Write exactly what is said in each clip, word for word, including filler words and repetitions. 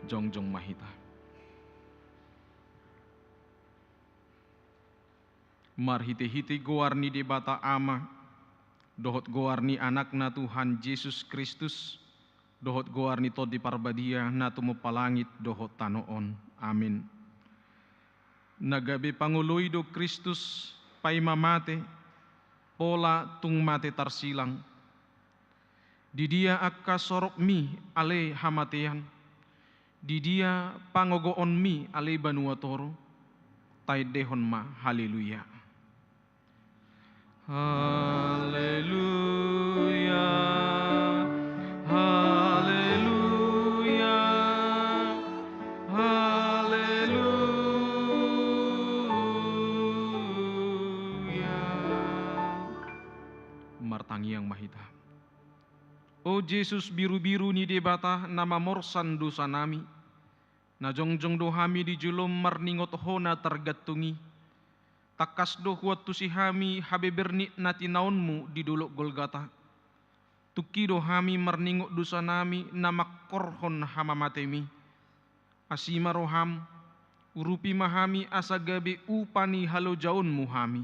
Jongjong ma hita. Marhitehite goar ni Debata Ama, dohot goar ni Anakna Tuhan Jesus Kristus, dohot goar ni Tondi Parbadia na tumompa langit dohot tano on. Amin. Na gabe pangoloi do Kristus paima mate, pola tung mate tarsilang. Di dia angka sorokmi ale hamatean? Di dia pangogoonmi ale banua toru? Taendehon ma haleluya. Haleluya, haleluya, haleluya. Martangiang ma hita. O Jesus birubiru ni Debata na mamorsan dosanami, na jongjong do hami di jolom marningot Ho na targantung i. Tangkas do huantusi hami habeber ni na tinaonmu di dolok Golgata. Tungki do hami marningot dosanami na mangkorhon hamamatemi. Asi ma roham, urupi ma hami asa gabe upa ni halojaonmu hami.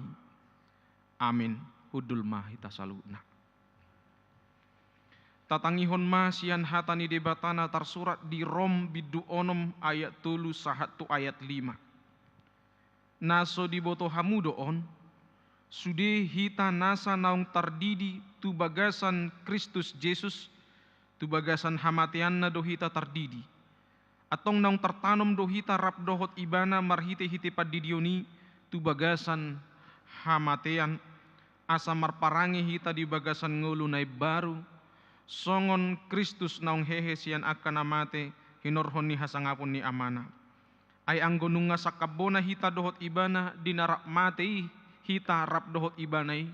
Amin. Hundul ma hita saluhutna. Tatangihon ma sian hata ni Debata na tarsurat di Rom bindu onom ayat tolu sahat tu ayat lima. Na so diboto hamu do on, sude hita nasa naung tardidi tu bagasan Kristus Jesus, tu bagasan hamateanna do hita tardidi. Antong naung tartanom do hita rap dohot Ibana marhitehite pandidion i tu bagasan hamatean, asa marparange hita di bagasan ngolu na imbaru, songon Kristus naung hehe sian angka na mate hinorhon ni hasangapon ni Amana. Ai anggo nunga sangkap bona hita dohot Ibana di na rap mate i, hita rap dohot Ibana i,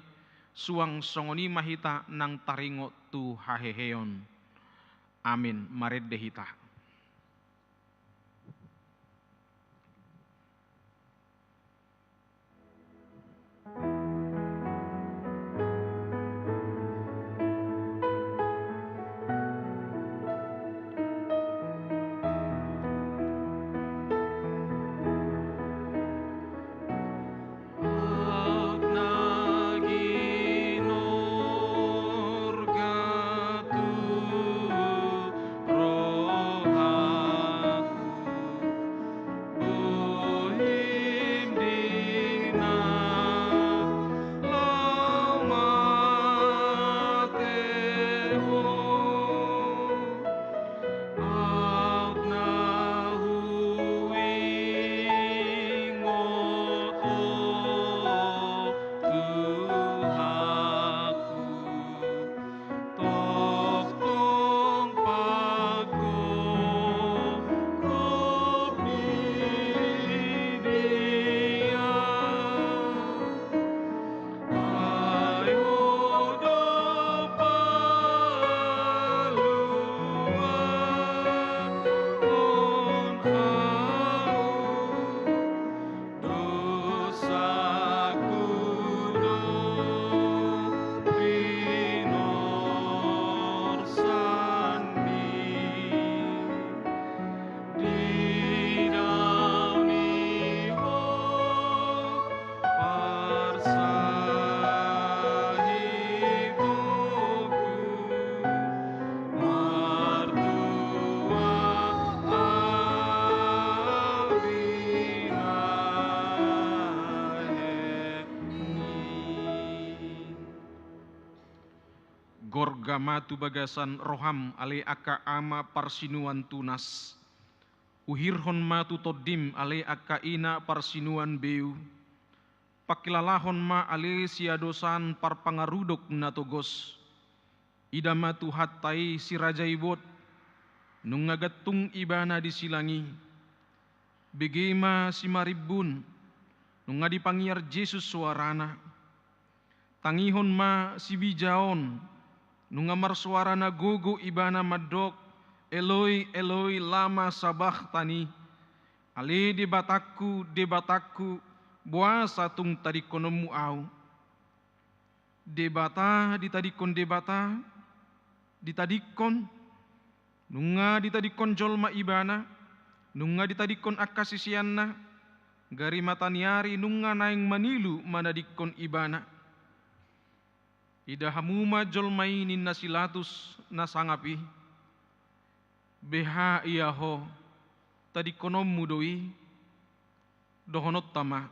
suang songon i ma hita nang taringot tu haheheon. Amin. Marende hita. Gorga ma tu bagasan roham ale angka ama parsinuan tunas. Uhirhon ma tu tondim ale angka ina parsinuan beu. Pangkilalahon ma ale siadosan parpangarudok na togos. Ida ma Tuhanta i si raja i bot, nunga gantung ibana di silang i. Bege ma simarimbun, nunga dipangiar Jesus soarana. Tangihon ma sibija on, nunga marsoara na gogo ibana mandok, Eloi, Eloi, lama sabakhtani? Ale Debatangku, Debatangku, boasa tung tadingkononmu ahu? Debata ditadingkon Debata, ditadingkon, nunga ditadingkon jolma ibana, nunga ditadingkon angka siseanna, gari mataniari nunga naeng manilu manadingkon ibana. Ida hamu ma jolma i ninna si Latus na sangap i. Beha ia ho, tadingkononmu do i? Dohononta ma,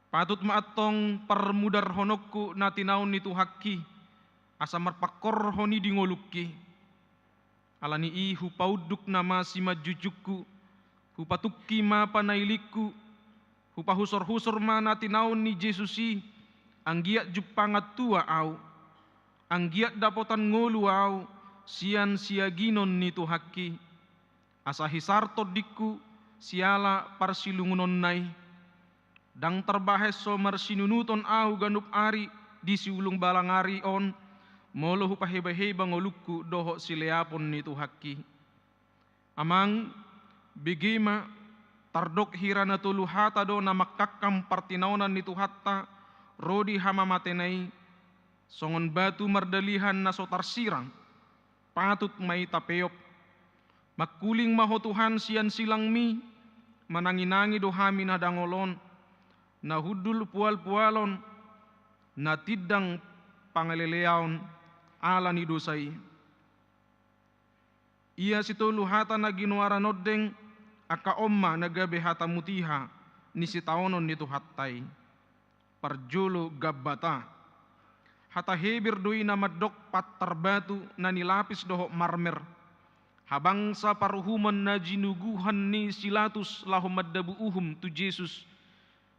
patut ma antong parmudarhononku na tinaon ni Tuhangki, asa marpangkorhon i di ngolungki. Ala ni i hupaunduk nama simanjujungku, hupatungki ma panailingku, hupahusorhusor ma na tinaon ni Jesus i, anggiat jumpangan tua ahu, anggiat dapotan ngolu ahu sian siaginon ni Tuhangki. Asa hisar tondingku siala parsilungunonna i. Ndang tarbahen so marsinunuton ahu ganup ari di siulung balang ari on, molo hupahebaheba ngolungku dohot sileapon ni Tuhangki. Amang, bege ma, tardok hira na tolu hata do na mangkangkang partinaonan ni Tuhanta ro di hamamatena i, songon batu mardalihan na so tarsirang. Patut ma i tapeop. Mangkuling ma ho Tuhan sian silangmi, mananginangi do hami na dangol on, na hundul pualpualon, na tindang pangaleleaon ala ni dosa i. Ia sitolu hata na ginoaran ondeng, angka on ma na gabe hata mutiha ni sitaonon ni Tuhanta i. Parjolo gambata. Hata Heber do i na mandok pantar batu na nilapis dohot marmer. Habangsa paruhuman na jinuguhan ni si Latus laho mandabu uhum tu Jesus,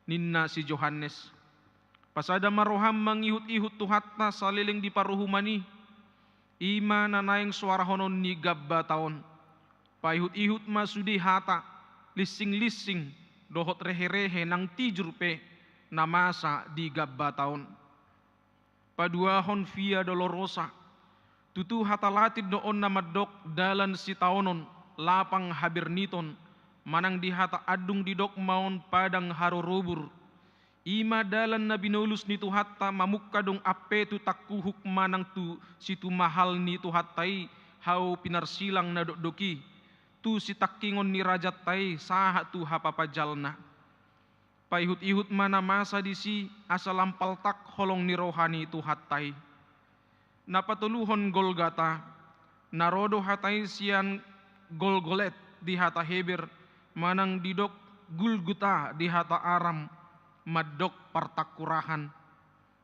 ninna si Johannes. Pasada ma roham mangihutihut Tuhanta saleleng di paruhuman i. I ma na naeng soarahonon ni gambata on. Paihutihut ma sude hata, linsinglinsin, dohot reherehe nang tijur pe na masa di gambata on. Paduahon Via Dolorosa. Tutu hata Latin do on na mandok dalan sitaonon, lapang haberniton, manang di hata andung didok ma on padang harorobur. I ma dalan na binolus ni Tuhanta mamungka dong ampe tu tangkuhuk manang tu situmahal ni Tuhanta i hau pinarsilang na dokdok i, tu sitangkingon ni rajanta i sahat tu hapapajalna. Paihutihut ma na masa disi asa lam paltak holong ni roha ni Tuhanta i. Na patoluhon Golgata, na ro do hata i sian Golgolet di hata Heber, manang didok Gulguta di hata Aram, mandok partangkurahan.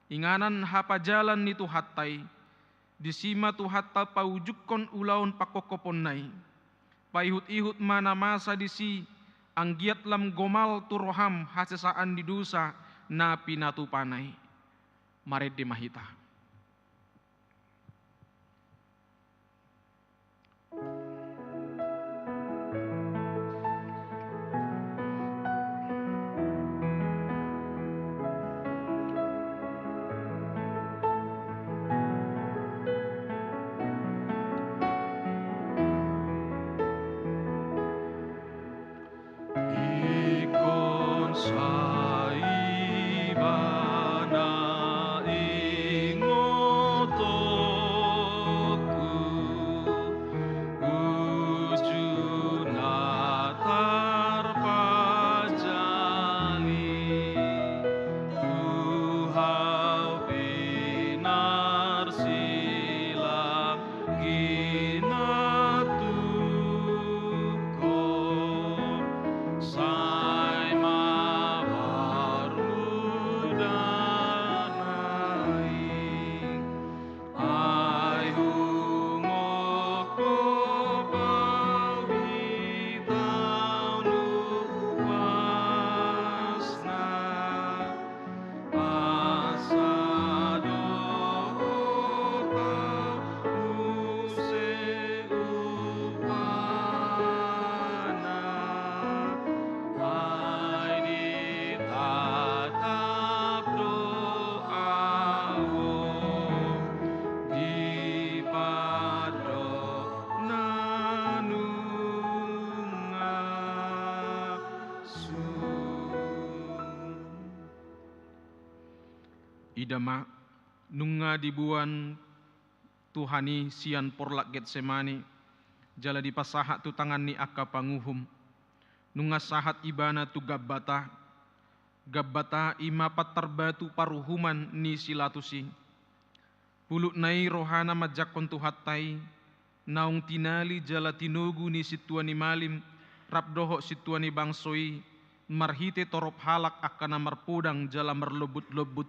Inganan hapajalan ni Tuhanta i, disi ma Tuhanta paujungkon ulaon pangkophoponna i. Paihutihut ma na masa disi, anggiat lam gomal tu roham hasesaan ni dosa na pinatupana i. Marende ma hita. Ingkon sai Ibana ingotonku, uju na tarpajali tu hau pinarsilang. Ginatungko, sai ma Ida ma, nunga diboan Tuhan i sian porlak Getsemane, jala dipasahat tu tangan ni angka panguhum. Nunga sahat ibana tu Gabbata. Gabbata i ma pantar batu paruhuman ni si Latus i. Pulutna i rohana manjangkon Tuhanta i, naung tinali jala tinogu ni sintua ni malim rap dohot sintua ni bangso i, marhite torop halak angka na marpodang jala marlombut-lombut.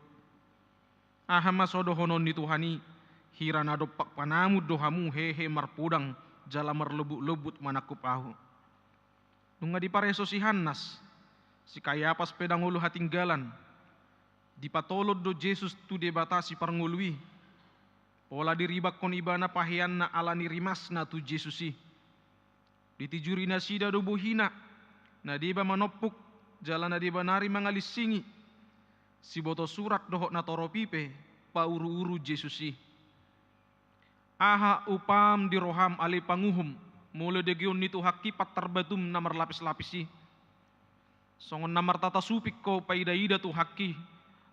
Aha ma so dohonon ni Tuhan i? Hira na dompak panamun do hamu hehe marpodang jala marlombut-lombut manangkup ahu. Nunga dipareso si Hannas, si Kayapas pe ndang olo hatinggalan. Dipatolon do Jesus tu Debata siparngolu i. Pola diribakkon ibana paheanna ala ni rimasna tu Jesus i. Ditijuri nasida do bohina, na deba manompuk, jala na deba nari mangalinsingi. Siboto surat dohot natorop i pe pauru-uru Jesus i. Aha upam di roham ale panguhum, molo degeon ni Tuhanki pantar batum na marlapis-lapis i? Songon na martata suping ho paida-ida Tuhanki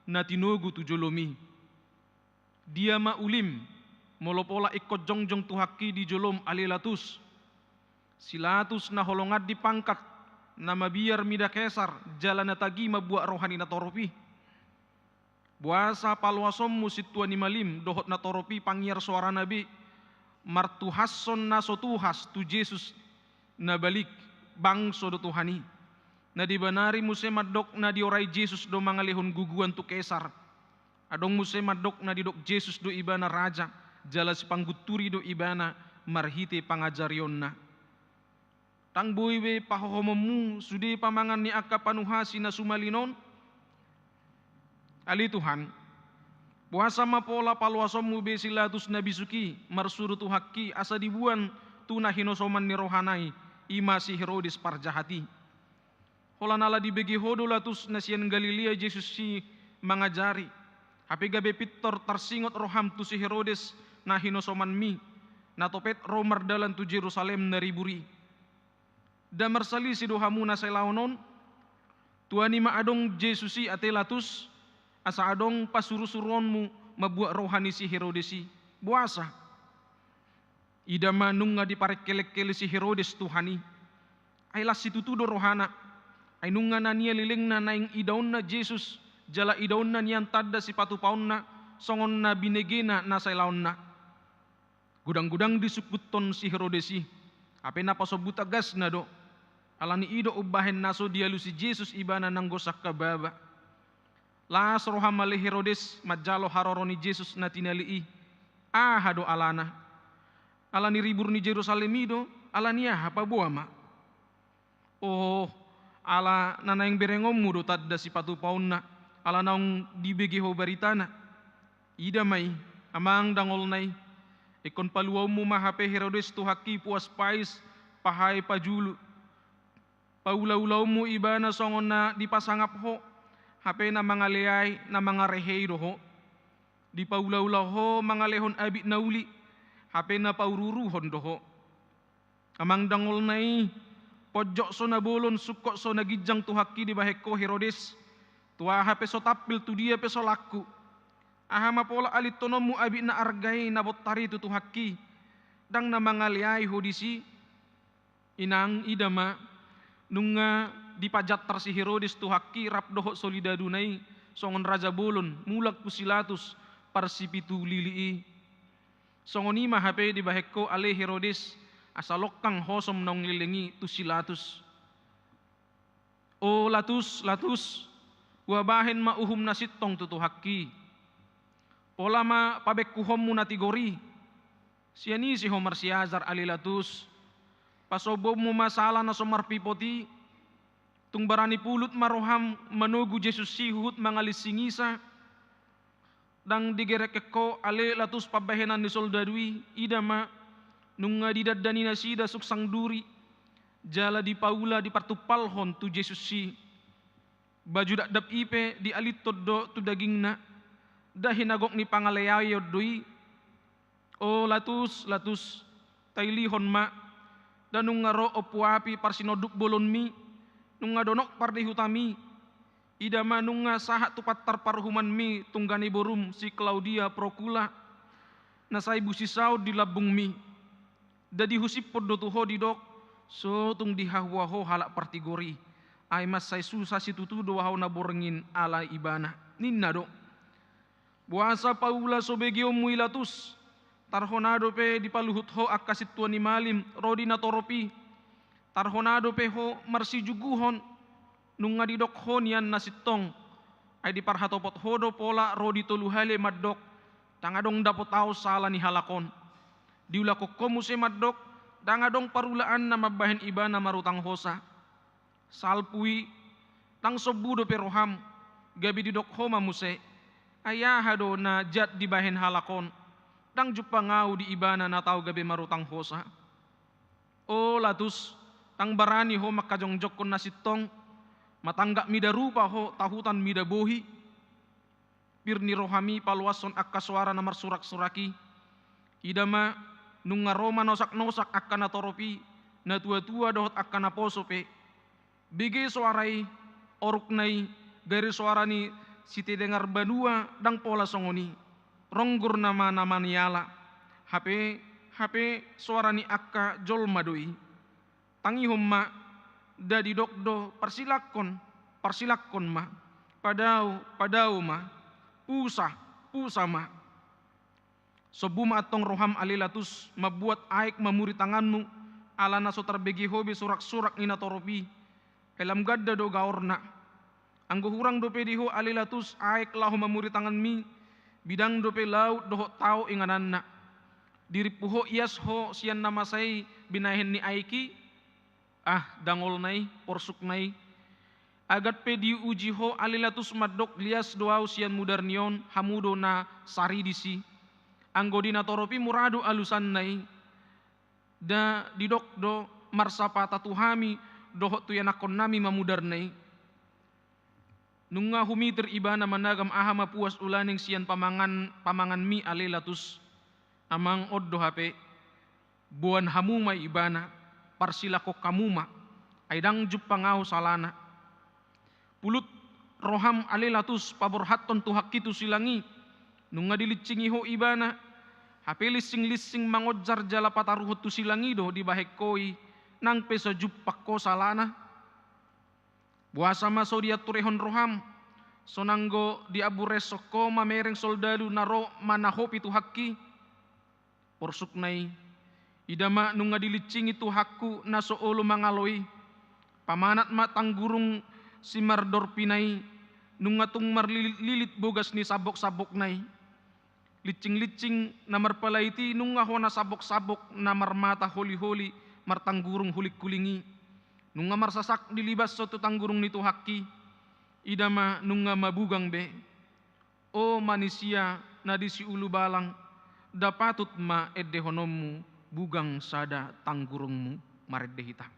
na tinogu tu jolom i. Dia ma ulim, molo pola ingkon jongjong Tuhanki di jolom ale Latus? Si Latus na holongan di pangkat, na mabiar mida Kesar, jala na tagi mambuat roha ni natorop i. Boasa paloasonmu sintua ni malim dohot natorop i pangiar soarana be, martuhashon na so tuhas tu Jesus na balik bangso do Tuhan i. Na deba nari muse mandok na diorai Jesus do mangalehon guguan tu Kesar. Adong muse mandok na didok Jesus do ibana raja, jala sipanggunturi do ibana marhite pangajarionna. Ndang boi be pahohomonmu sude pamangan ni angka panuhasi na sumalin on? Ale Tuhan, boasa ma pola paloasonmu be si Latus na bisuk i marsuru Tuhanki asa diboan tu na hinosoman ni rohana i, i ma si Herodes parjahat i? Holan ala dibege ho do Latus na sian Galilea Jesus i mangajari, hape gabe pintor tarsingot roham tu si Herodes na hinosomanmi, na topet ro mardalan tu Jerusalem na ribur i. Nda marsalisi do hamu na sai laon on? Tuani ma adong Jesus i ate Latus, asa adong pasurusuruonmu mambuat roha ni si Herodes i. Boasa? Ida ma nunga diparengkelengkeli si Herodes Tuhan i. Ai las situtu do rohana. Ai nunga na nialilingna naeng idaonna Jesus, jala idaonna nian tanda sipatupaonna, songon na binegena na sai laonna. Godang-godang disungkuthon si Herodes i, hape na pasombu tagasna do. Ala ni i do umbahen na so dialusi Jesus ibana nanggo sangkababa. Las roham ale Herodes manjalo haroro ni Jesus na tinali i. Aha do alana? Ala ni ribur ni Jerusalem i do, ala ni aha, paboa ma. Oh, ala na naeng berengonmu do tanda sipatupaonna, ala naung dibege ho baritana. Ida ma i, amang dangolna i. Ingkon paluaonmu ma hape Herodes Tuhanki puas pais, pahae pajulu. Paulaulaonmu ibana songon na dipasangap ho, hape na mangaleai, na mangarehei do ho. Dipaulaula ho mangalehon abit na uli, hape na pauruuruhon do ho. Amang dangolna i, ponjot so na bolon sungkot so na ginjang Tuhanki dibahen ho Herodes, tu aha pe so tampil tu dia pe so langku. Aha ma pola alinhononmu abit na arga i na bontar i tu Tuhanki, ndang na mangaleai ho disi? Inang, ida ma, nunga dipajantar si Herodes Tuhanki rap dohot solidaduna i, songon raja bolon, mulak tu si Latus, parsipitu lili i. Songon i ma hape dibahen ho ale Herodes, asa longkang hosom naung leleng i tu si Latus. O Latus, Latus, huabahen ma uhum na sintong tu Tuhanki. Pola ma pabengkuhonmu na tigor i. Sian ise ho marsiajar ale Latus? Pasombuonmu ma sala na so marpipot i. Tung barani pulut ma roham manogu Jesus i huhut mangalinsingisa. Ndang digerekhon ho ale Latus pambahenan ni soldadu i, ida ma, nunga didandani nasida suksang duri, jala dipaula dipartumpalhon tu Jesus i. Baju dakdanak i pe dialinhon do tu dagingna, nda hinagok ni pangaleaion do i. O Latus, Latus, tailihon ma, nda nunga ro ompu api parsinonduk bolonmi, nunga donok pardihutami. Ida ma nunga sahat tu pantar paruhumanmi tungga ni borum si Klaudia Prokula, na sai busisaon di lambungmi. Nda dihusipon do tu ho didok, so tung dihahua ho halak partigor i. Ai mansai susa situtu do ahu na borngin ala ibana. Ninna do. Boasa Paula so begeonmu i Latus, tarhona dope dipaluhut ho angka sintua ni malim, ro di natorop i, tarhona dope ho marsijuguhon, nunga didok ho nian na sintong, ai diparhatopot ho do pola ro di tolu hali mandok, ndang adong dapot ahu sala ni halak on. Diulakon ho muse mandok, ndang adong parulaanna mambahen ibana marutang hosa. Salpu i, ndang sombu dope roham, gabe didok ho ma muse, ai aha do na jat dibahen halak on, ndang jumpang ahu di ibana na tau gabe marutang hosa. O Latus, ndang barani ho mangkajongjongkon na sintong, matanggap mida rupa ho tahutan mida bohi. Pir ni rohami paloashon angka soara na marsuraksurak i. Ida ma, nunga ro manosaknosak angka natorop i, natuatua dohot angka naposo pe. Bege soara i, orukna i, gari soara ni sitedengar banua ndang pola songon i. Ronggor nama na maniala. Hape, hape soara ni angka jolma do i. Tangihon ma, nda didok do parsilakkon, parsilakkon ma, padao, padao ma, pusa, pusa ma. Sombu ma antong roham ale Latus mambuat aek mamuri tanganmu, ala na so tarbege ho be suraksurak ni natorop i. Ai lam ganda do gaorna. Anggo hurang dope di ho ale Latus aek laho mamuri tanganmi, bidang dope laut dohot tao ingananna. Dirimpu ho ias ho sian na masa i binahen ni aek i, ah, dangolna i, porsukna i. Agat pe diuji ho ale Latus mandok lias do ahu sian mudar ni on, hamu do na saridis i. Anggo di natorop i mura do alusanna i. Nda didok do marsapata tu hami dohot tu ianakkonnami ma mudarna i. Nunga humitir ibana managam aha ma puas ulaning sian pamangan, pamanganmi ale Latus. Amang, on do hape, boan hamu ma ibana, parsilakkon hamu ma, ai ndang jumpang ahu salana. Pulut roham ale Latus paborhathon Tuhanki tu silang i, nunga dilinsingi ho ibana, hape linsinglinsingan mangonjar jala pataruhon tu silang i do dibahen ho i, nang pe so jumpang ho salana. Boasa ma so dianturehon roham, sonang do diamburehon ho mamereng soldalu na ro manahopi Tuhanki? Porsukna i, ida ma nunga dilinsingi Tuhanku na so olo mangalo i. Pamanat ma tanggurung simardorpina i, nunga tung marlilitlilit bogas ni samboksambokna i. Linsinglinsing na marpalait i nunga hona samboksambok na marmata holiholi martanggurung hulinghuling i. Nunga marsasak dilibashon tu tanggurung ni Tuhanki, ida ma nunga mabugang be. O manisia na di siulubalang, nda patut ma endehononmu bugang sada tanggurungmu. Marende hita.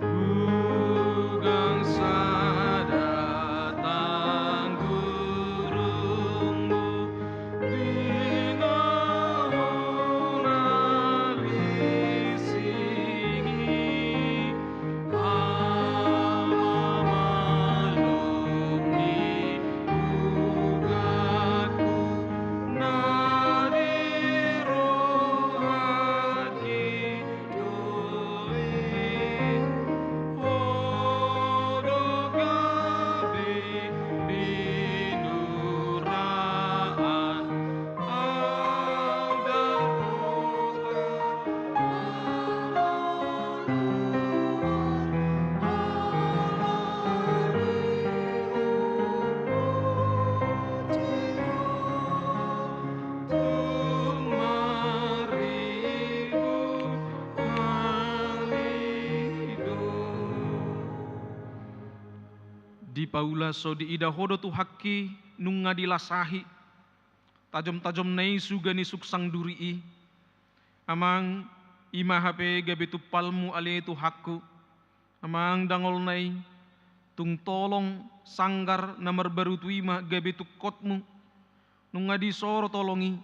Bugang sada tanggurungmu, di na hona lisingi, ala malum ni bugaku na di rohangki. Di Paula so diida ho do Tuhanki nunga dilasahi, tajomtajomna i suga ni suksang duri i. Amang, I ma hape gabe tumpalmu ale Tuhanku, Amang dangolna i, tung tolong sanggar na marbarutu i ma gabe tungkotmu, nunga disoro tolong i,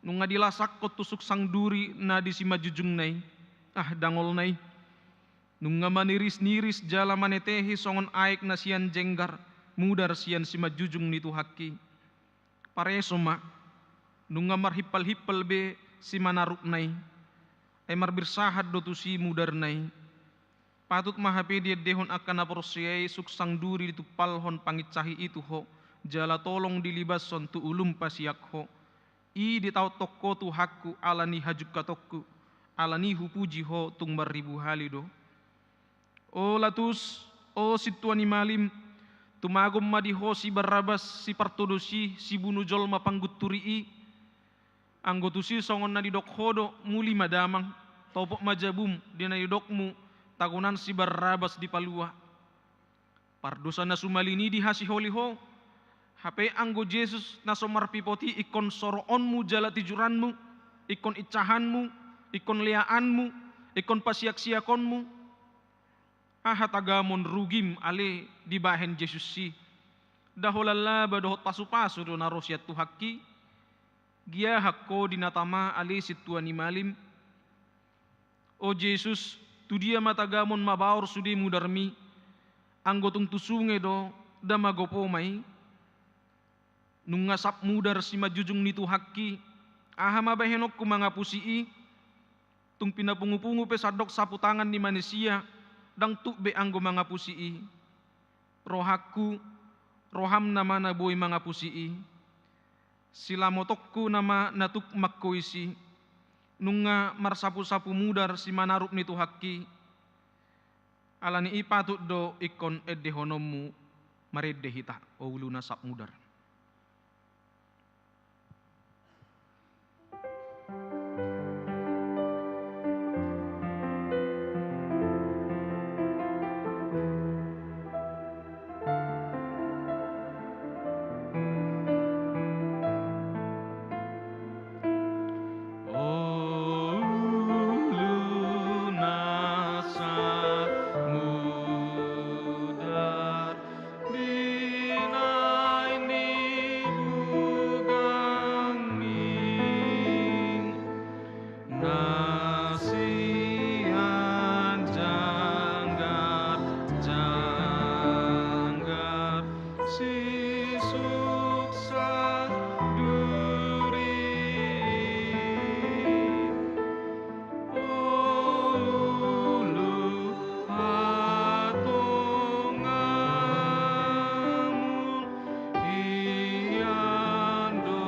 nunga dilasakkon tu suksang duri na di simanjujungna i. Ah, dangolna i, nunga manirisniris jala manetehi songon aek na sian jenggar, mudar sian simanjujung ni Tuhanki. Pareso ma, nunga marhimpalhimpal be simanarupna i, ai marbirsahat do tusi mudarna i. Patut ma hape diendehon angka na porsea i suksang duri ditumpalhon panginsahi i tu ho, jala tolong dilibashon tu ulum pasiak ho. I ditaothon ho Tuhanku ala ni hajungkatonku, ala ni hupuji ho tung marribu hali do. O Latus, o sintua ni malim, tumagon ma di ho si Barrabas, sipartodosi, sibunu jolma panggunturi i. Anggo tusi songon na nidok ho do, muli ma damang, topot ma jabum di na nidokmu, tagonan si Barrabas dipalua. Pardosa na sumalin i dihasiholi ho, hape anggo Jesus na so marpipot i ingkon soroonmu jala tijuranmu, ingkon insahanmu, ingkon leaanmu, ingkon pasiaksiakonmu. Aha tagamon rugim ale dibahen Jesus i? Nda holan laba dohot pasupasu do na ro sian Tuhanki? Giahak ho di na tama ale sintua ni malim? O Jesus, tu dia ma tagamon mabaor sude mudarmi? Anggo tung tu sunge do, nda magopo ma i? Nunga sap mudar simanjujung ni Tuhanki, aha ma bahenonku mangapusi i? Tung pinapungupungu pe sandok sapu tangan ni manisia, ndang tuk be anggo mangapusi i. Rohangku, roham nama na boi mangapusi i. Silamotonku nama na tuk mangkois i. Nunga marsapusapu mudar simanarup ni Tuhanki. Ala ni i patut do ingkon endehononmu marende hita, o ulu na sap mudar. O ulu na sap mudar, di naeng ni bugangmi, na sian janggar, janggar, sisuksang duri. O ulu hatongamon, hian do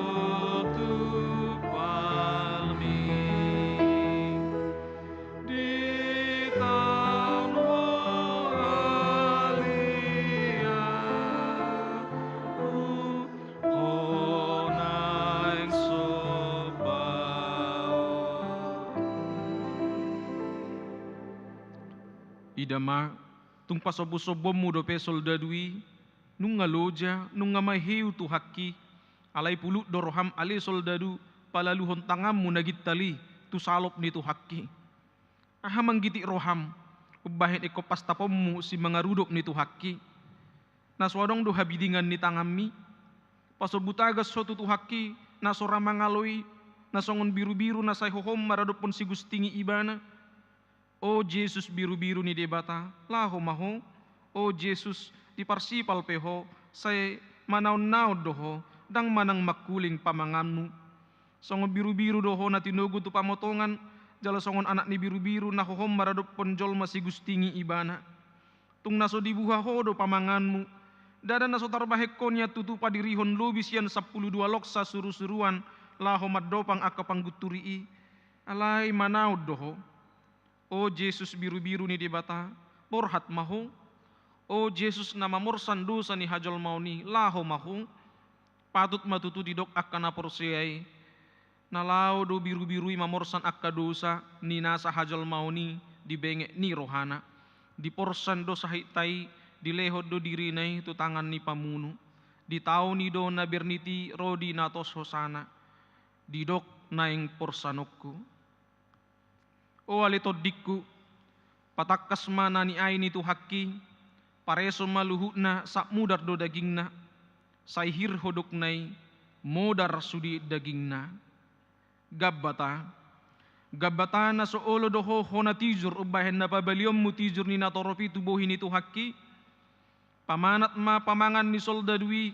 tumpalmi. Di tano alia, ho naeng sombaon. Ida ma, tung pasombusombonmu dope soldadu i, nunga loja, nunga maheu Tuhanki, alai pulut do roham ale soldadu, palaluhon tanganmu na gintal i tu salop ni Tuhanki. Aha manggitik roham, umbahen ingkon pastaponmu simangarudop ni Tuhanki? Na so adong do habidingan ni tanganmi? Pasombu tagas ho tu Tuhanki, na so ra mangalo i, na songon birubiru na sai hohom maradophon sigusting i ibana. O Jesus birubiru ni Debata, laho ma ho. O Jesus, diparsipal pe ho, sai manaonnaon do ho, ndang manang mangkuling pamanganmu. Songon birubiru do ho na tinogu tu pamotongan, jala songon anak ni birubiru na hohom maradophon jolma sigusting i ibana. Tung na so dibuha ho do pamanganmu, ndada na so tarbahen ho nian tutu padirihon lobi sian sampulu dua loksa surusuruan laho mandopang angka panggunturi i. Alai manaon do ho. O Jesus birubiru ni Debata, borhat ma ho. O Jesus na mamorsan dosa ni hajolmaon i, laho ma ho. Patut ma tutu didok angka na porsea i, na laho do birubiru i mamorsan angka dosa ni nasa hajolmaon i di benget ni rohana. Diporsan do sahitna i, dilehon do dirina i tu tangan ni pamunu. Ditaon i do na bernit i ro di na tos hosana. Didok naeng porsanonku. O ale tondingku, patangkas ma na niae ni Tuhanki, pareso ma luhutna, sap mudar do dagingna, sai hir hodokna i, modar sude dagingna. Gambata, gambata na so olo do ho hona tijur umbahen na pabalionmu tijur ni natorop i tu bohi ni Tuhanki, pamanat ma pamangan ni soldadu i,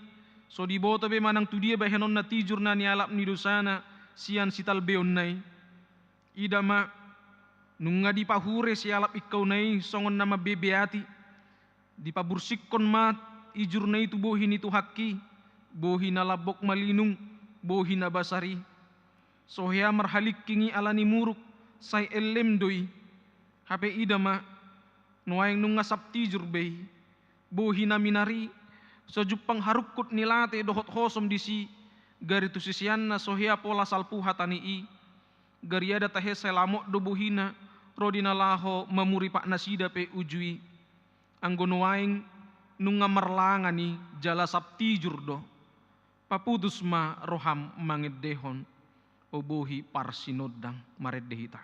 so diboto be manang tudia bahenonna tijur na nialap ni dosana sian sitalbeonna i. Ida ma, nunga dipahure sialap ingkauna i songon na mambebe ati, dipabursikkon ma tijurna i tu bohi ni Tuhanki, bohi na lambok malinung, bohi na basar i. So hea marhalingking i ala ni muruk, sai ellem do i. Hape ida ma, nuaeng nunga sap tijur be i. Bohi na minar i, so jumpang harungkut ni late dohot hosom disi, gari tu siseanna so hea pola salpu hata ni i. Gari ia da tahe sai lamot do bohina, ro di na laho mamuripat nasida pe uju i. Anggo nuaeng nunga marlangan i jala sap tijur do. Paputus ma roham mangendehon, o bohi parsinondang. Marende hita.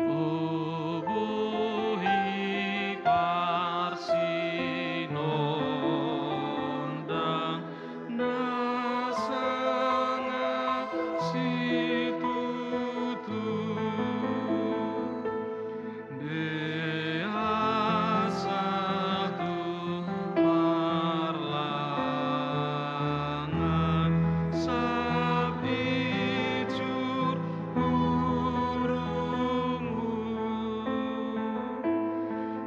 O bohi parsinondang na sanga situtu, be asa tung marlangan sap tijur hurumhu.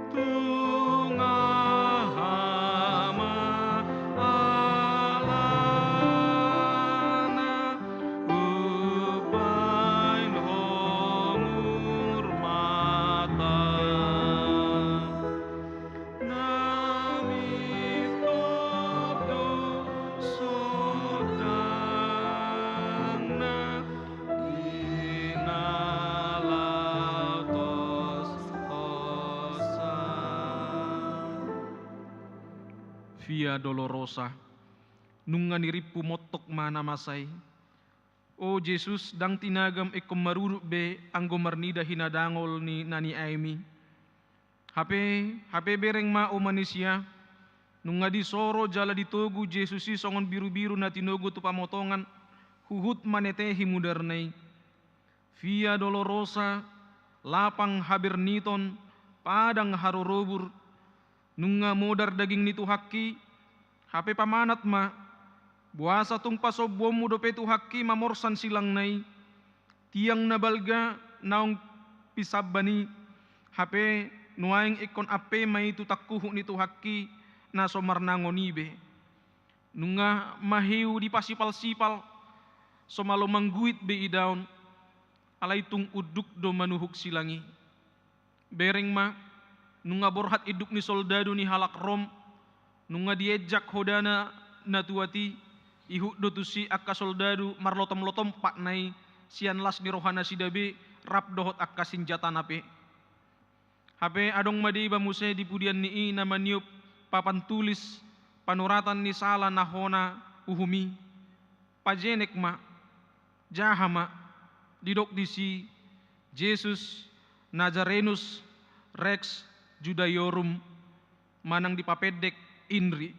Tung aha ma alana umbahen ho murmata? Na mintop do sondangna di na laho tos hosa. Via Dolorosa. Nunga nirimpu montok ma na masa i. O Jesus, ndang tinagam ingkon marudut be anggo marnida hinadangol ni na niaemi. Hape, hape bereng ma o manisia, nunga disoro jala ditogu Jesus i songon birubiru na tinogu tu pamotongan, huhut manetehi mudarna i. Via Dolorosa, lapang haberniton, padang harorobur, nunga modar daging ni Tuhanki, hape pamanat ma, boasa tung pasombuonmu dope Tuhanki mamorsan silangna i, tiang na balga naung pisamban i, hape nuaeng ingkon ampe ma i tu tangkuhuk ni Tuhanki na so marnangon i be. Nunga mahiu dipasipalsipal, so malo mangguit be idaon, alai tung unduk do manuhuk silang i. Bereng ma, nunga borhat induk ni soldadu ni halak Rom, nunga dienjak hodana na tuat i, ihut do tusi angka soldadu marlotomlotom patna i sian las ni rohanasida be rap dohot angka sinjatana pe. Hape adong ma deba muse di pudian ni i na maniop papan tulis panuratan ni sala na hona uhum i. Pajenek ma, jaha ma, didok disi, Jesus Nazarenus Rex Judaeorum, manang dipapendek, Inri.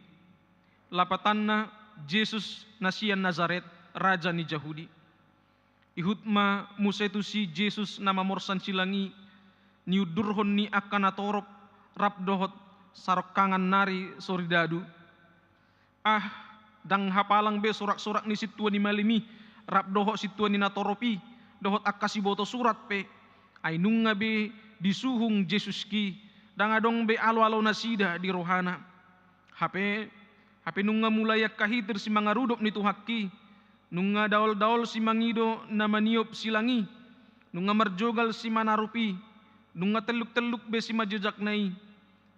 Lapatanna, Jesus na sian Nazaret, raja ni Jahudi. Ihut ma muse tusi Jesus na mamorsan silang i, niundurhon ni angka natorop rap dohot sarongkangan nari soridadu. Ah, ndang hapalang be soraksorak ni sintua ni malim i rap dohot sintua ni natorop i, dohot angka siboto surat pe, ai nunga be disuhung Jesuski, ndang adong be aloalonasida di rohana. Hape, hape nunga mulai angka hitir simangarudop ni Tuhanki, nunga daoldaol simangido na maniop silang i, nunga marjogal simanarup i, nunga telluktelluk be simanjojakna i.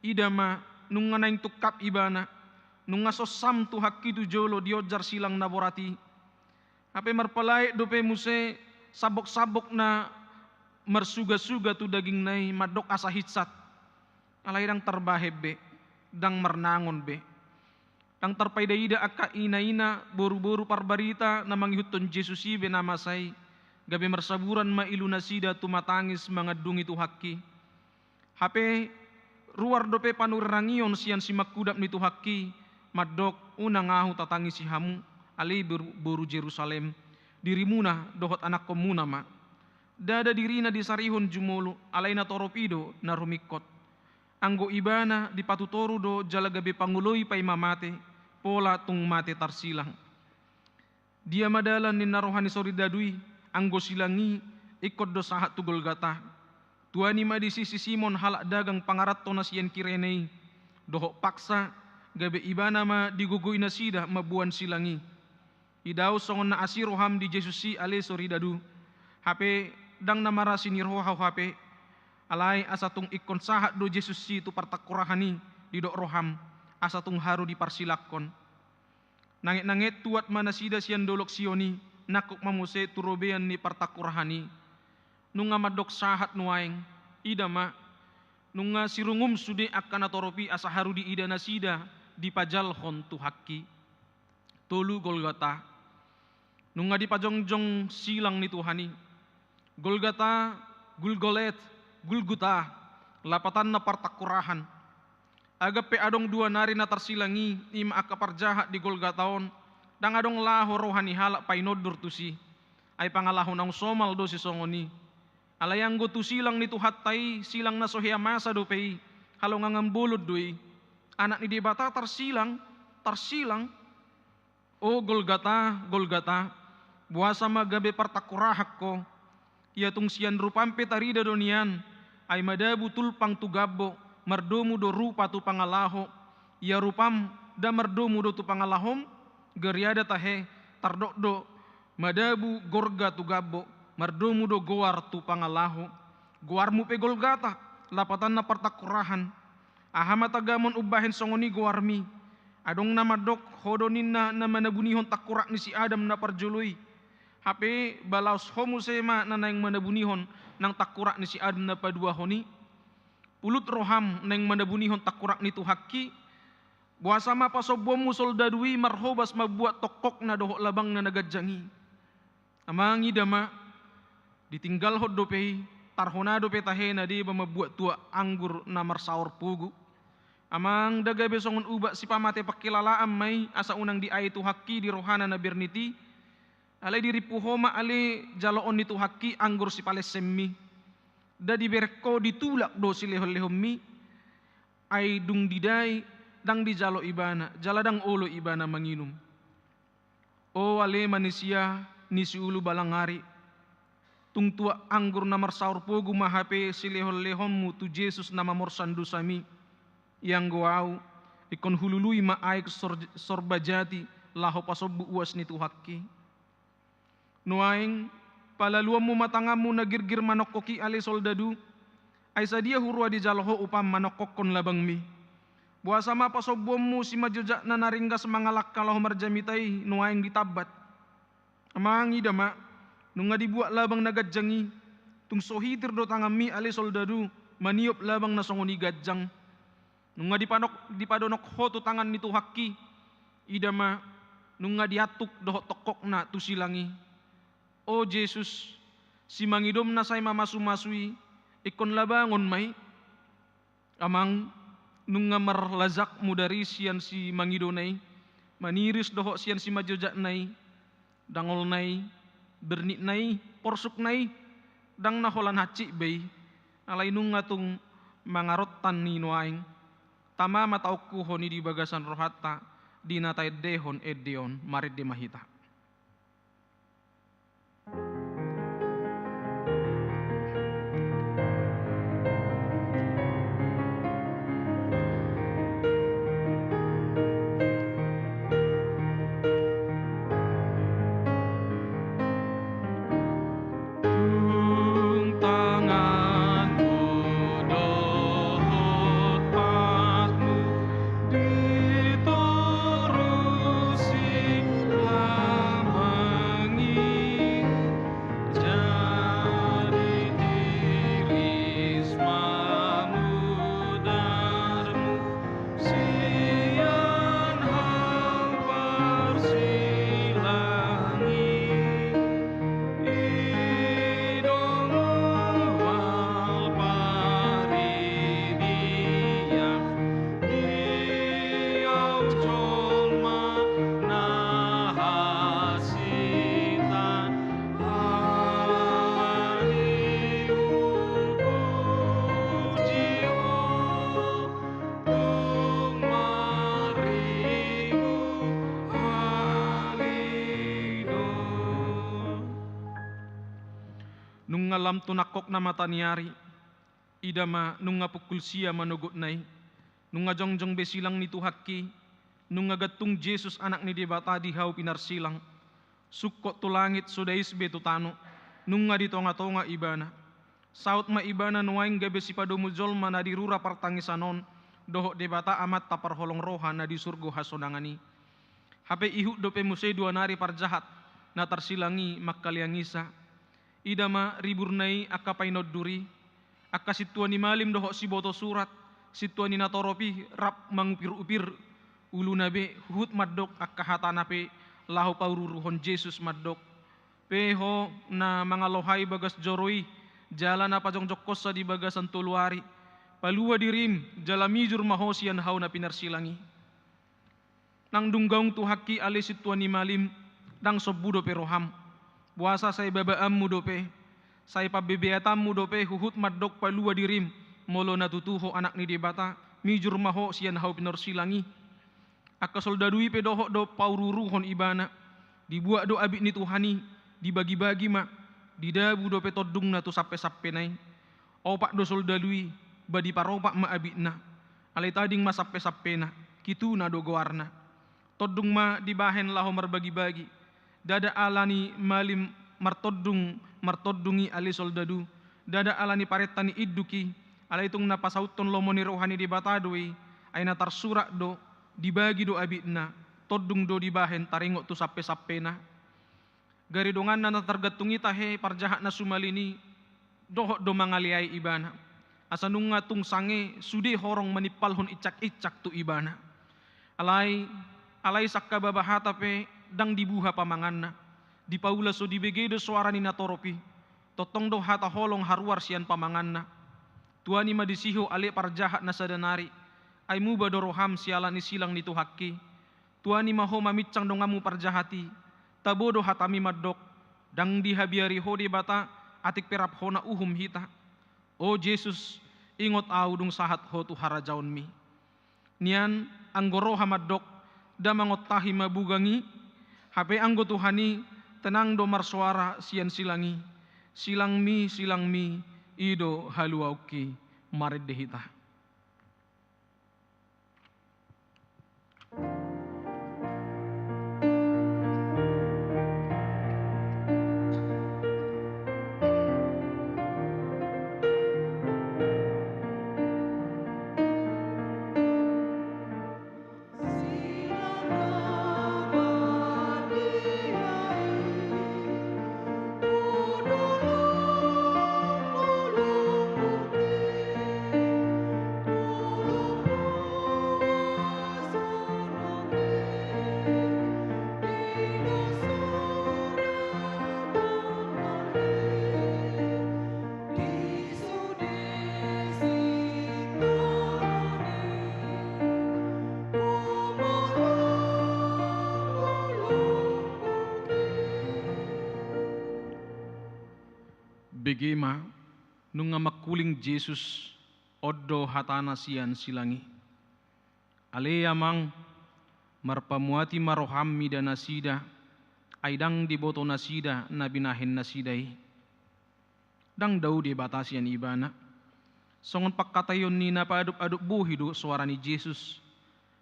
Ida ma, nunga naeng tungkap ibana, nunga sonsam Tuhanki tu jolo dionjar silang na borat i. Hape marpalaet dope muse sambok-sambok na marsuga-suga tu dagingna i mandok asa hinsat. Alai ndang tarbahen be, ndang marnangon be. Ndang tarpaida-ida angka ina-ina, boru-boru parbarita na mangihuthon Jesus i be na masa i, gabe marsaburan ma ilunasida tumatangis mangandungi Tuhangki. Hape ruar dope panurirang i on sian simangkudap ni Tuhangki, mandok, unang ahu tatangisi hamu, ale boru, boru Jerusalem, dirimuna dohot anakkonmuna ma. Ndada dirina disarihon jumolo, alai na torop i do na rumingkot. Anggo ibana dipatutoru do jala gabe pangoloi paima mate, pola tung mate tarsilang. Dia ma dalan ninna roha ni soridadu i, anggo silang i ingkon do sahat tu Golgata. Tuani ma disi si Simon halak dagang pangaranto na sian Kirene i, dohot paksa, gabe ibana ma digogoi nasida mamboan silang i. Idaon songon na asi roham di Jesus i ale soridadu. Hape ndang na marasi ni roha ho hape. Alai asa tung ingkon sahat do Jesus i tu partangkorahan i, didok roham, asa tung haru diparsilangkon. Nanget-nanget tuat ma nasida sian dolok Sion i, nangkok ma muse tu robean ni partangkorahan i. Nunga mandok sahat nuaeng, ida ma, nunga sirungum sude angka na torop i asa haru diida nasida dipajalhon Tuhangki. Tolu Golgata. Nunga dipajongjong silang ni Tuhan i. Golgata, Gulgolet, Gulguta, lapatanna partangkorahan. Agap pe adong dua nari na tarsilang i, i ma angka parjahat di Golgata on, ndang adong laho roha ni halak painondor tusi. Ai pangalaho naung somal do sisongon i. Alai anggo tu silang ni Tuhanta i, silang na so hea masa dope i, halongangan bolon do i. Anak ni Debata tarsilang, tarsilang. O Golgata, Golgata, boasa ma gabe partangkorahan ho? Ia tung sian rupam pe tarida do nian, ai madabu tulpang tu gambok, mardomu do rupa tu pangalaho. Ia rupam nda mardomu do tu pangalahom? Gariada tahe, tardok do, madabu gorga tu gambok, mardomu do goar tu pangalaho. Goarmu pe Golgata, lapatanna partangkorahan. Aha ma tagamon umbahen songon i goarmi? Adong na mandok, ho do ninna na manabunihon tangkorak ni si Adam na parjolo i. Hape balaos ho muse ma na naeng manabunihon nang tangkorak ni si Adam na paduahon i. Pulut roham naeng manabunihon tangkorak ni Tuhangki. Boasa ma pasombuonmu soldadu i marhobas mambuat tongkokna dohot labangna na ganjang i? Amang, ida ma, ditinggalhon dope i, tarhona dope tahe na deba mambuat tuak anggur na marsaor pogu. Amang, nda gabe songon ubat sipamate pangkilalaan ma i, asa unang diae Tuhangki di rohana na bernit i. Alai dirimpu ho ma ale jaloon ni Tuhangki anggur sipalessemmi. Nda dibereng ho, ditulak do silehon-lehonmi. Ai dung didai, ndang dijalo ibana, jala ndang olo ibana manginum. O ale manisia ni siulu balang ari, tung tuak anggur na marsaor pogu ma hape silehon-lehonmu tu Jesus na mamorsan dosami. Ianggo ahu, ingkon hulului ma aek sor-, sorba jati laho pasombu uas ni Tuhangki. Nuaeng, palaluonmu ma tanganmu na girgir manongkok i ale soldadu, ai sadia huroha dijalo ho upam manongkokkon labangmi? Boasa ma pasombuonmu simanjojak na na ringgas mangalangka laho marjamita i nuaeng ditambat? Amang, ida ma, nunga dibuat labang na ganjang i, tung so hitir do tanganmi ale soldadu maniop labang na songon i ganjang. Nunga dipanok-, dipadonok ho tu tangan ni Tuhangki, ida ma, nunga diantuk dohot tongkokna tu silang i. O Jesus, simangidom na sai mamasu-masu i, ingkon labangon ma i. Amang, nunga marlajak mudar i sian simangidona i, maniris dohot sian simanjojakna i, dangolna i, bernitna i, porsukna i, ndang na holan hansit be i, alai nunga tung mangarontan i nuaeng. Tama ma taungkuhon i di bagasan rohanta, di na taendehon ende on, marende ma hita. Nunga lam tu nangkok na mata ni ari, ida ma nunga pukul sia manogotna i, nunga jongjong be silang ni Tuhanki, nunga gantung Jesus Anak ni Debata di hau pinarsilang. Sungkot tu langit, so dais be tu tano, nunga di tonga-tonga Ibana. Saut ma Ibana nuaeng gabe sipadomu jolma na di rura partangisan on, dohot Debata Amanta parholong roha na di surgo hasonangan i. Hape ihut dope muse dua nari parjahat na tarsilang i mangkaleangisa. Ida ma riburna i angka painondur i, angka sintua ni malim dohot siboto surat, sintua ni natorop i rap mangupir-upir uluna be, huhut mandok angka hatana pe laho paururuhon Jesus mandok: Pe ho na mangalohai bagas joro i, jala na pajongjongkonsa di bagasan tolu ari, palua dirim, jala mijur ma ho sian hau na pinarsilang i. Nang dung gaung Tuhanki ale sintua ni malim, ndang sombu dope roham. Boasa sai babaanmu dope, sai pambebeatanmu dope huhut mandok palua dirim, molo na tutu ho Anak ni Debata, mijur ma ho sian hau pinarsilang i. Angka soldadu i pe dohot do paururuhon Ibana, dibuat do abit ni Tuhan i, dibagi-bagi ma, didabu dope tondungna tu sampe-sampena i. Opat do soldadu i, ba diparopat ma abitna, alai tading ma sampe-sampena, Kituna do goarna. Tondung ma dibahen laho marbagi-bagi. Ndada ala ni malim martondung, martondung i ale soldadu, ndada ala ni parenta ni induk i, alai tung na pasauthon lomo ni roha ni Debata do i, ai na tarsurat do, dibagi do abitna, tondung do dibahen taringot tu sampe-sampena. Gari donganna na targantung i tahe parjahat na sumalin i, dohot do mangaleai ibana. Asa nunga tung sange sude horong manimpalhon incak-incak tu ibana. Alai, alai sangkababa hata pe ndang dibuha pamanganna. Dipaula so dibege do soara ni natorop i. Tongtong do hata holong haruar sian pamanganna. Tuani ma disi ho ale parjahat na sada nari. Ai muba do roham siala ni silang ni Tuhanki. Tuani ma ho maminsang donganmu parjahat i. Tabo do hatami mandok, ndang dihabiari ho Debata, atik pe rap hona uhum hita. O Jesus, ingot ahu dung sahat ho tu harajaonmi. Nian, anggo roha mandok, nda mangontahi ma bugang i, hape anggo Tuhan i, tenang do marsoara sian silang i. Silangmi, silangmi, i do haluaonki. Marende hita. Bege ma, nunga mangkuling Jesus, on do hatana sian silang i. Ale Amang, marpamuati ma roham mida nasida, ai ndang diboto nasida na binahen nasida i. Ndang dao Debata sian ibana. Songon pangkataion ni na paadop-adop bohi do soara ni Jesus,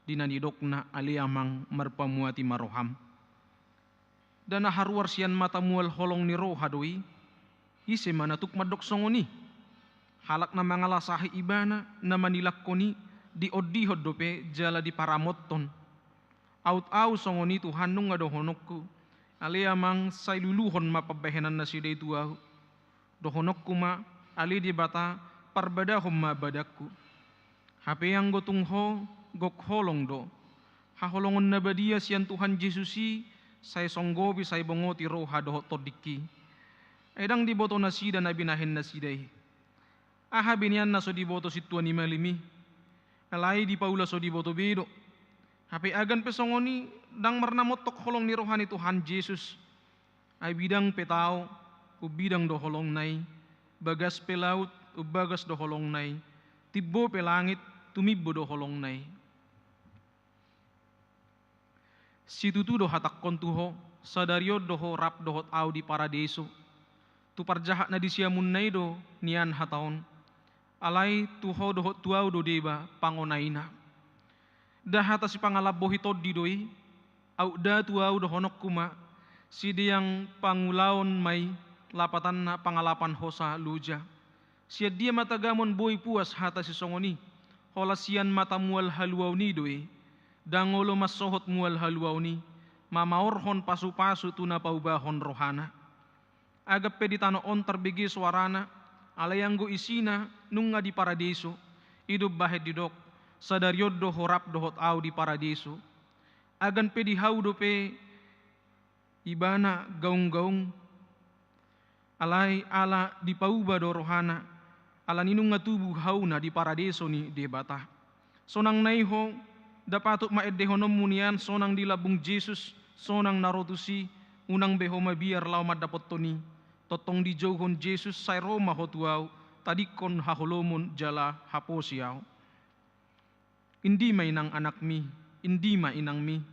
di na nidokna ale Amang marpamuati ma roham. Nda na haruar sian mata mual holong ni roha do i, ise ma na tuk mandok songon i? Halak na mangalasahi ibana, na manilangkon i, diondihon dope jala diparamothon. Aut ahu songon i Tuhan nunga dohononku, ale Amang sai luluhon ma pambahenan nasida i tu ahu. Dohononku ma, ale Debata, parbadahon ma badanku. Hape anggo tung ho, gok holong do. Haholongon na badia sian Tuhan Jesus i, sai songgopi sai bongoti roha dohot tondingki. Ai ndang diboto nasida na binahen nasida i. Aha be nian na so diboto sintua ni malim i? Alai dipaula so diboto be do. Hape agan pe songon i, ndang marna montok holong ni roha ni Tuhan Jesus. Ai bidang pe tao, umbidang do holongna i, bagas pe laut, umbagas do holongna i, timbo pe langit, tumimbo do holongna i. Situtu do hatangkon tu ho, sadari on do ho rap dohot ahu di Paradeiso. Tu parjahat na di siamunna i do nian hata on. Alai tu ho dohot tu ahu do deba pangonaina. Nda hata sipangalambohi tondi do i, aut nda tu ahu dohononku ma, sideang pangulaon ma i, lapatanna pangalapan hosa loja. Sian dia ma tagamon boi puas hata sisongon i, holan sian mata mual haluaon i do i, ndang olo mansohot mual haluaon i, mamaorhon pasupasu tu na paubahon rohana. Agam pe di tano on tarbege soarana, alai anggo isina nunga di Paradeiso, i do umbahen didok, sadari on do ho rap dohot ahu di Paradeiso. Agam pe di hau dope ibana gaung-gaung, alai ala dipauba do rohana, alani nunga tubu hauna di Paradeiso ni Debata. Sonang na i ho, nda patut ma endehononmu nian sonang di lambung Jesus, sonang na ro tusi, unang be ho mabiar laho mandapothon i. Tongtong dijouhon Jesus, sai ro ma ho tu ahu, tadingkon haholomon jala haposi ahu. Indi ma inang anakmi, indi ma inangmi.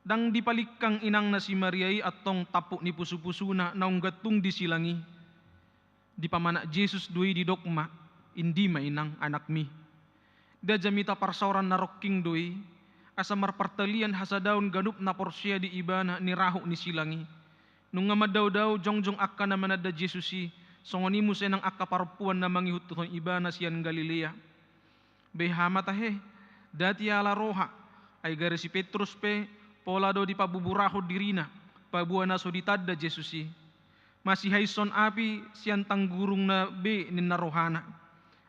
Ndang dipalingkang inangna si Maria i antong tampuk ni pusupusuna naung gantung di silang i. Dipamanak Jesus do i, didok ma, indi ma inang anakmi. Nda jamita parsaoran na rongking do i, asa marpartalian hasadaon ganup na porsea di ibana ni rahut ni silang i. Nunga mandaodao jongjong angka na mananda Jesus i, songon i muse nang angka parompuan na mangihuthon ibana sian Galilea. Beha ma tahe, nda tiala roha, ai gari si Petrus pe pola do dipabuburahon dirina, paboa na so ditanda Jesus i. Masihaishon api sian tanggurungna be ninna rohana.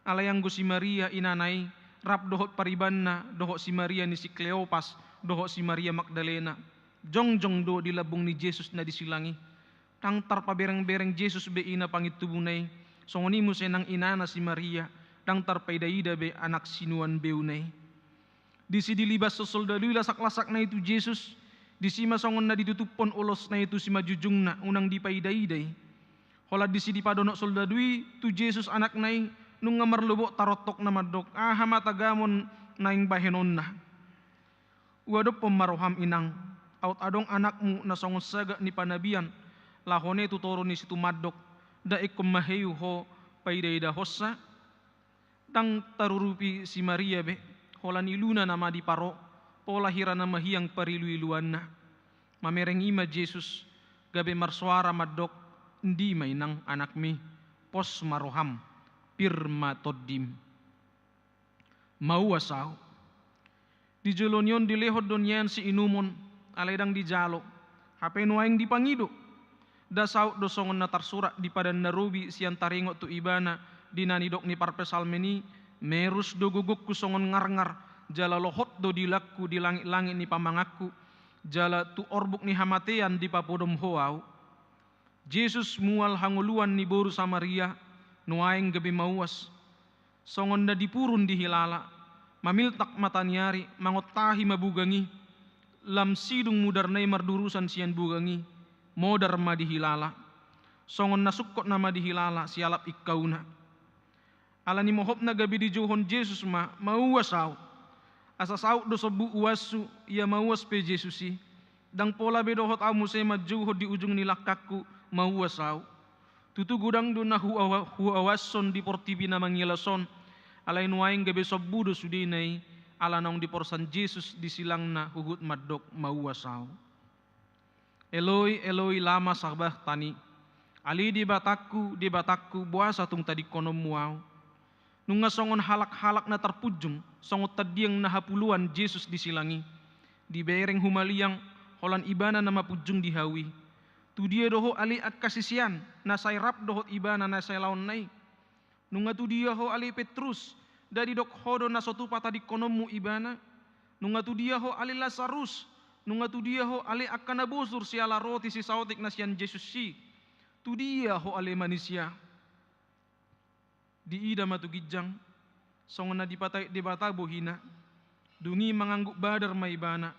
Alai anggo si Maria inana i, rap dohot paribanna, dohot si Maria ni si Kleopas, dohot si Maria Magdalena, jongjong do di lambung ni Jesus na di silang i. Ndang tarpaberengbereng Jesus be ina pangintubuna i, songon i muse nang inana si Maria, ndang tarpaidaida be anak sinuan beuna i. Disi dilibashon soldadu i lasaklasak na i tu Jesus, disi ma songon na ditutuphon ulos na i tu simanjujungna unang dipaidaida i. Holan disi dipadonok soldadu i tu Jesus anakna i, nunga marlobok tarotok na mandok, aha ma tagamon naeng bahenonna. Uadophon ma roham inang, aut adong anakmu na songon sagak ni panabian, laho ne tu toru ni situmandok, nda ingkon maheu ho paidaidahonsa. Ndang tarurupi si Maria be, holan iluna nama diparo, pola hira na mahiang pariluiluanna. Mamereng i ma Jesus, gabe marsoara mandok, indi ma inang anakmi, pos ma roham, pir ma tondim. Mauas ahu. Di jolo ni on dilehon do nian siinumon, alai ndang dijalo, hape nuaeng dipangido. Nda saut do songon na tarsurat di Padan na Robi sian taringot tu ibana, di na nidok ni parpsalmen i, merus do gogongku songon ngarngar, jala lohot do dilangku di langitlangit ni pamanganku, jala tu orbuk ni hamatean dipapodom ho ahu. Jesus mual hangoluan ni boru Samaria, nuaeng gabe mauas. Songon na dipurun di hilala, mamiltak mata ni ari, mangontahi ma bugang i, lam sidung mudarna i mardurusan sian bugang i, modar ma di hilala. Songon na sungkot nama di hilala sialap ingkauna. Alani mohopna gabe dijouhon Jesus ma, mauas ahu. Asa saut do sombu uashu, ia mauas pe Jesus i. Ndang pola be dohot ahu muse manjouhon di ujung ni langkangku, mauas ahu. Tutu godang do na huawa-, huauashon di portibi na mangilas on, alai nuaeng gabe sombu do sudena i, ala naung diporsan Jesus di silangna huhut mandok mauas ahu. Eloi, Eloi, lama sabakhtani. Ale Debatangku, Debatangku, boasa tung tadingkononmu ahu? Nunga songon halak-halak na tarpunjung, songon tandiang na hapuluan Jesus di silang i. Dibereng humaliang, holan ibana na mapunjung di hau i. Tudia do ho ale angka sisean, na sai rap dohot ibana na sai laonna i? Nunga tudia ho ale Petrus, nda didok ho do na so tupa tadingkononmu ibana? Nunga tudia ho ale Lasarus, nunga tudia ho ale angka na bosur siala roti sisaotik na sian Jesus i? Tudia ho ale manisia? Diida ma tu ginjang, songon na dipataek Debata bohina, dung i mangangguk badar ma ibana,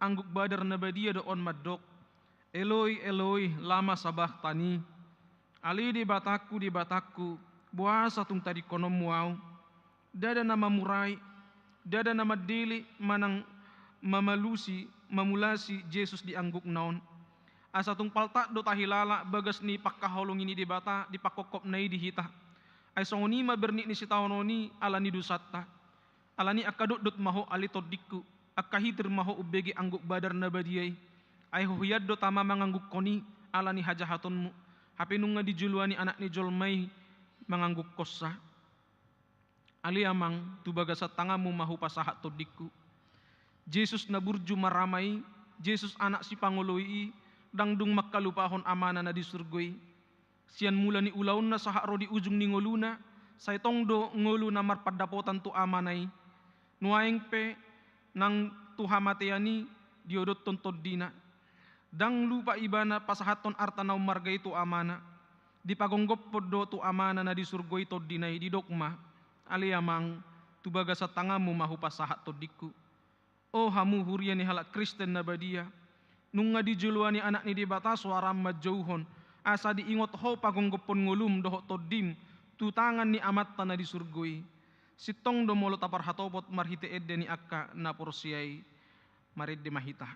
angguk badar na badia do on mandok, Eloi, Eloi, lama sabakhtani? Ale Debatangku, Debatangku, boasa tung tadingkononmu ahu? Ndada na mamurai, ndada na mandele manang mamalusi, mamulasi Jesus di anggukna on. Asa tung paltak do tahilala bagas ni pangkaholongi ni Debata di pangkopkopna i di hita. Ai songon i ma bernit ni sitaonon i ala ni dosanta. Alani i angka dotdot ma ho ale tondingku, angka hitir ma ho umbege angguk badar na badia i. Ai ho hian do tama manganggungkon i ala ni hajahatonmu, hape nunga dijoloani Anak ni jolma i manganggungkonsa. Ale Amang, tu bagasan tanganmu ma hupasahat tondingku. Jesus na burju marama i, Jesus Anak Sipangoloi i, ndang dung mangkalupahon Amana na di surgo i. Sian mula ni ulaonna sahat ro di ujung ni ngoluna, sai tong do ngolu na marpandapotan tu Amana i. Nuaeng pe nang tu hamatean i diodothon tondina. Ndang lupa ibana pasahathon arta na ummarga i tu Amana. Dipagomgophon do tu Amana na di surgo i tondina i, didok ma, ale Amang, tu bagasan tanganmu ma hupasahat tondingku. O hamu huria ni halak Kristen na badia, nunga dijoloani Anak ni Debata soara manjouhon, asa diingot ho pagomgophon ngolum dohot tondim tu tangan ni Amanta na di surgo i. Sintong do molo taparhatopot marhite ende ni angka na porsea i. Marende ma hita.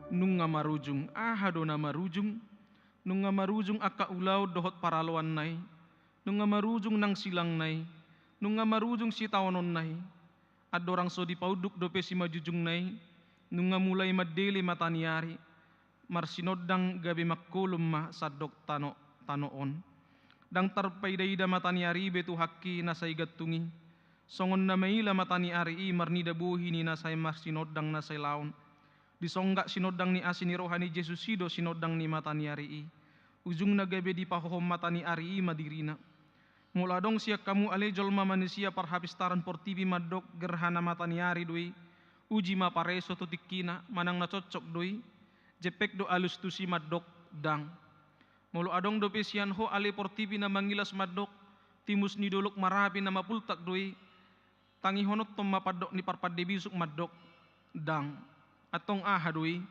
Nunga marujung, aha do na marujung? Nunga marujung angka ulaon dohot paraloanna i. Nunga marujung nang silangna i. Nunga marujung sitaononna i. Andorang so dipaunduk dope simanjujungna i, nunga mulai mandele mataniari, marsinondang gabe mangkolom ma sandok tano, tano on. Ndang tarpaidaida mataniari i be tu haki na sai gantung i. Songon na maila mataniari i marnida bohi ni na sai marsinondang na sai laon. Disonggak sinondang ni asi ni roha ni Jesus i do sinondang ni mataniari i. Ujungna gabe dipahohom mataniari i ma dirina. Molo adong sian hamu ale jolma manisia parhapistaran portibi mandok gerhana mataniari do i, uji ma pareso tu tingkina manang na cocok do i, jempek do alus tusi mandok ndang. Molo adong dope sian ho ale portibi na mangilas mandok, timus ni dolok Marapi na mapultak do i, tangihononhon ma pandok ni parpande bisuk mandok ndang. Antong aha do i?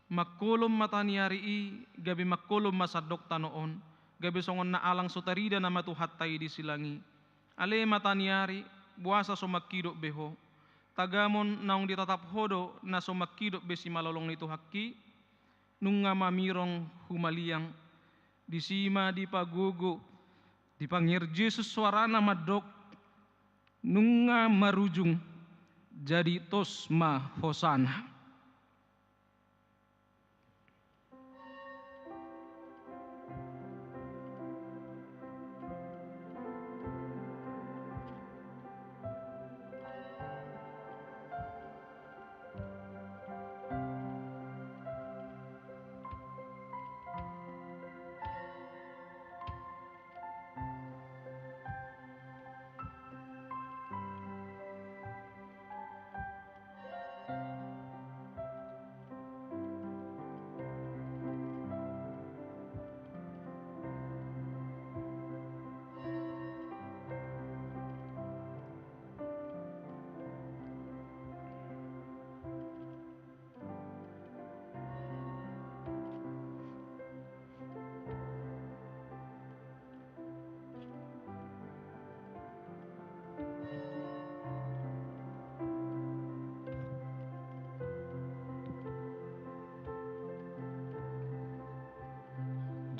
Mangkolom mataniari i, gabe mangkolom ma sandok tano on, gabe songon na alang so tarida nama Tuhanta i di silang i. Ale mataniari, boasa so mangkidop be ho? Tagamon naung ditatap ho do na so mangkidop be simalolong ni Tuhanki? Nunga mamirong humaliang. Disi ma dipagogo, dipanger Jesus soarana mandok, nunga marujung, jadi tos ma hosana.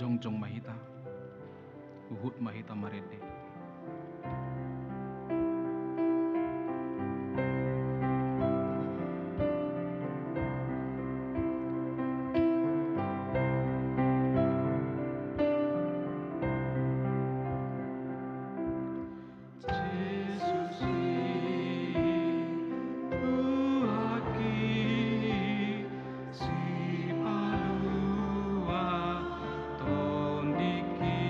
Jongjong ma hita. Huhut ma hita marende. Jesus i Tuhanki, sipalua tondingki,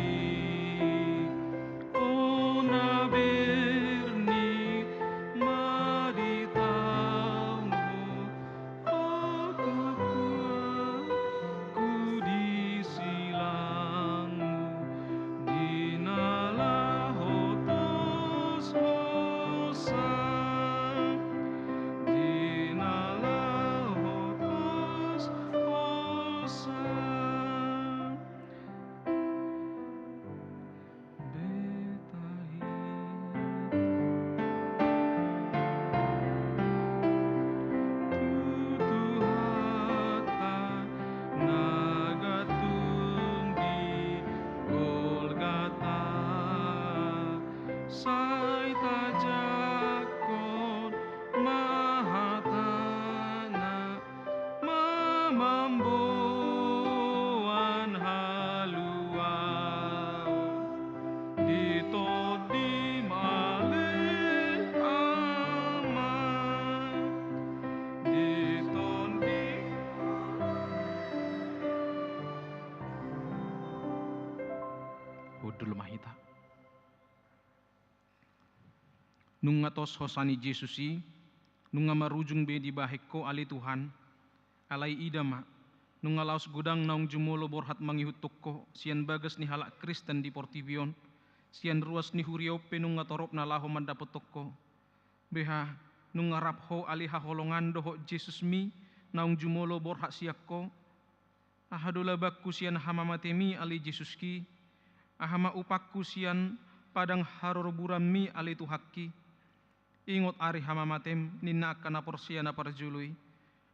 on na bernit ma di taonmu, Pakuaku di silangmu, di na laho tos hosa, di na laho tos hosa. Beta hita tu Tuhanta na gantung di Golgata, sai tajangkon ma hatana, mamboan haluaon di Tondi ma ale Ama, di Tondi. Hundul ma hita. Nunga tos hosa ni Jesus i, nunga marujung be dibahen Ho ale Tuhan. Alai ida ma, nunga laos godang naung jumolo borhat mangihuthon Ho sian bagas ni halak Kristen di portibi on, sian ruas ni huria on pe nunga torop na laho mandapothon Ho. Beha, nunga rap Ho ale haholongan dohot Jesusmi naung jumolo borhat sian Ho. Aha do labangku sian hamamatemi ale Jesuski? Aha ma upangku sian padang haroroburanmi ale Tuhanki? Ingot ari hamamatem, ninna angka na porsea na parjolo i.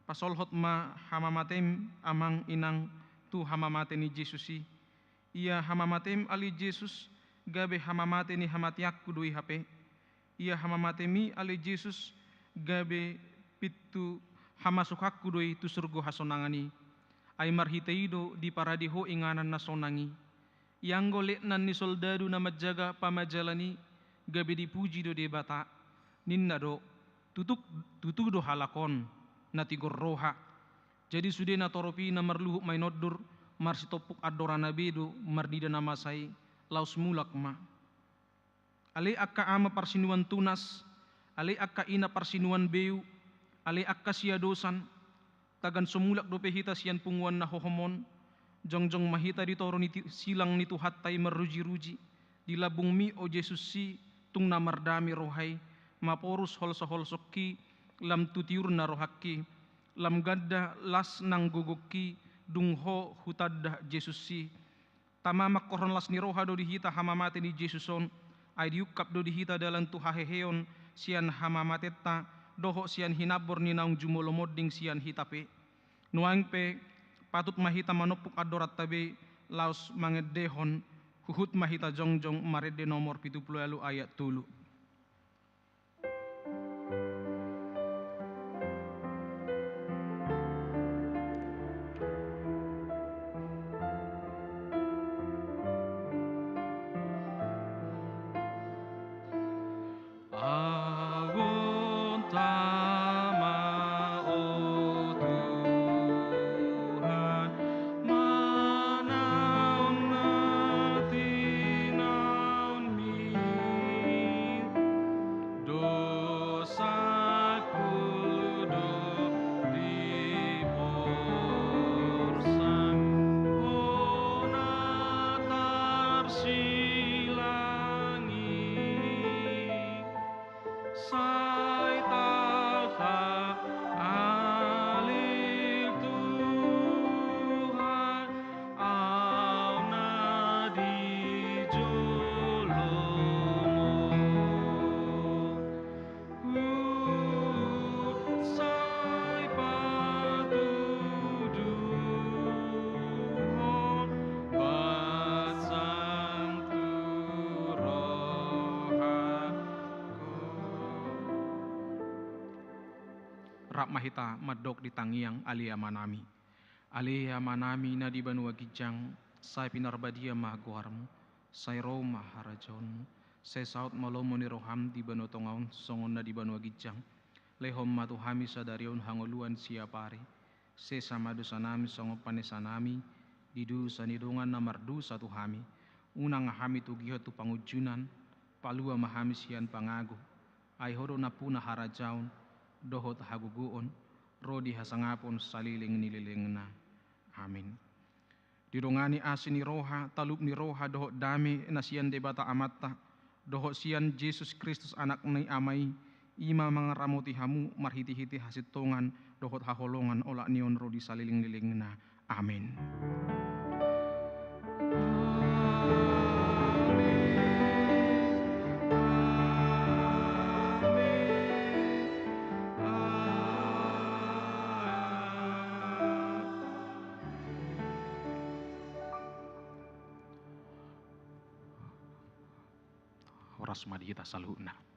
Pasolhot ma hamamatem, amang inang, tu hamamate ni Jesus i. Ia hamamatem ale Jesus, gabe hamamate ni hamateanku do i hape. Ia hamamatemi ale Jesus, gabe pintu hamasukanku do i tu surgo hasonangan i. Ai marhite i do diparade Ho inganan na sonang i. Ianggo letnan ni soldadu na manjaga pamajalan i, gabe dipuji do Debata. Ninna do, tutu, tutu do halak on, na tigor roha. Jadi sude na torop i na marluhut mainondur, marsitompuk andorana be do, marnida na masa i, laos mulak ma. Ale angka ama parsinuan tunas, ale angka ina parsinuan beu, ale angka siadosan, tagan so mulak dope hita sian punguan na hohom on, jongjong ma hita di toru ni ti-, silang ni Tuhanta i marrujiruji, di lambungmi o Jesus i, tung na mardame roha i, maporus holsoholsongki, lam tu tiurna rohangki, lam ganda las nang gogongki, dung Ho hutanda Jesus i. Tama mangkorhon las ni roha do di hita hamamate ni Jesus on, ai diungkap do di hita dalan tu haheheon sian hamamatenta, dohot sian hinambor ni naung jumolo monding sian hita pe. Nuaeng pe, patut ma hita manompuk andoranta be laos mangendehon, huhut ma hita jongjong marende nomor pitu pulu ualu ayat tolu. Ahu on tama, o Tuhan, manaon na tinaonmi. Dosaku do diporsan, Ho na tarsilang i. Sai tangkas ale Tuhan, ahu na di jolomu. Huhut sai patuduhon bangsam tu Rap ma hita mandok di tangiang Ale Amanami. Ale Amanami na di banua ginjang, sai pinarbadia ma goarmu, sai ro ma harajaonmu, sai saut ma lomo ni roham di banua tonga on songon na di banua ginjang. Lehon ma tu hami sadari on hangoluan siapari. Sesa ma dosanami songon panesanami di dosa ni dongan na mardosa tu hami. Unang hami togihon tu pangunjunan, palua ma hami sian pangago. Ai Ho do nampuna harajaon dohot hagogoon ro di hasangapon saleleng ni lelengna. Amin. Didongani asi ni roha, talup ni roha dohot dame na sian Debata Amanta dohot sian Jesus Kristus Anak ni Ama i, i ma mangaramoti hamu marhitehite hasintongan dohot haholongan olat ni on ro di saleleng lelengna. Amin. Horas ma di hita saluhutna.